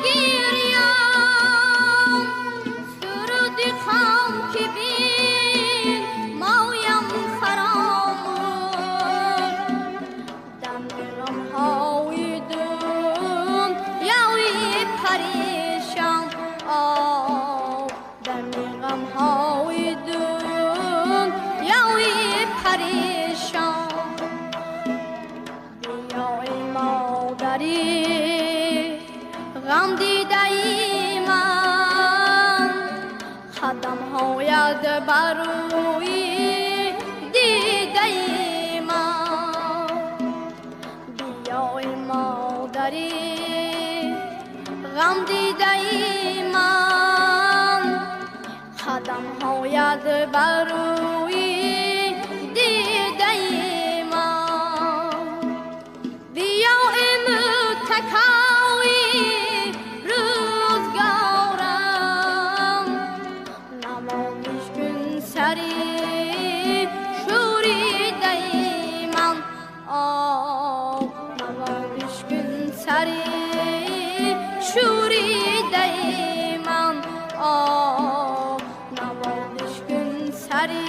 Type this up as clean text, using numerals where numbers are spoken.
Гирям суруди хом ки бин моям фаромӯш дар ғамҳои дунёи парешон, дар ғамҳои дунёи парешон. Биёи модари ғам дидаи ман, қадамҳоят бар рӯи дидаи ман. Биёи модари ғам дидаи ман, қадамҳоят бар рӯи дидаи ман. Биёи муттакои рӯзгорам, намозиш кун сари шӯридаи ман, намозиш кун сари шӯридаи ман, намозиш кун сари.